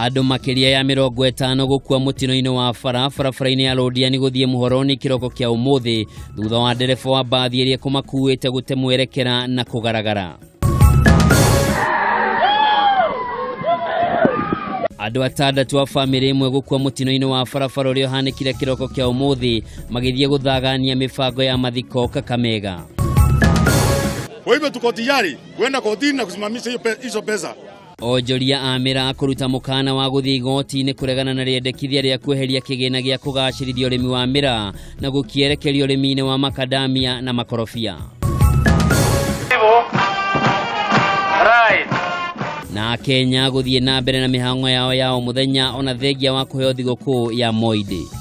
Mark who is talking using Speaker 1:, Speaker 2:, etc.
Speaker 1: Andũ makĩria ya 50 gũkua mũtino-inĩ wa bara barabara-inĩ ya Londiani gũthiĩ Muhoroni kĩroko kĩa ũmũthĩ thutha wa ndereba wa mbathi ĩrĩa ĩkũmakuĩte gũte mwerekera na kũgaragara. Andũ atandatũ a famĩlĩ ĩmwe gũkua mũtino-inĩ wa barabara ũrĩa ũhanĩkire kĩroko kĩa ũmũthĩ magĩthiĩ gũthagania mĩbango ya mathiko Kakamega.
Speaker 2: Kwa hivyo tuko tayari kwenda kotini na kusimamisha hizo pesa.
Speaker 1: Onjoria a mĩraa kũruta mũkana wa gũthiĩ igoti-inĩ kũregana na rĩendekithia rĩa kweheria kĩgĩna gĩa kũgacĩrithia ũrĩmi wa mĩraa na gũkĩerekeria ũrĩmi-inĩ wa makadamia na makorobia. Na Kenya gũthiĩ na mbere na mĩhang'o yao ya o mũthenya ona thengia wa kũheo thigũkũ ya Moi Day.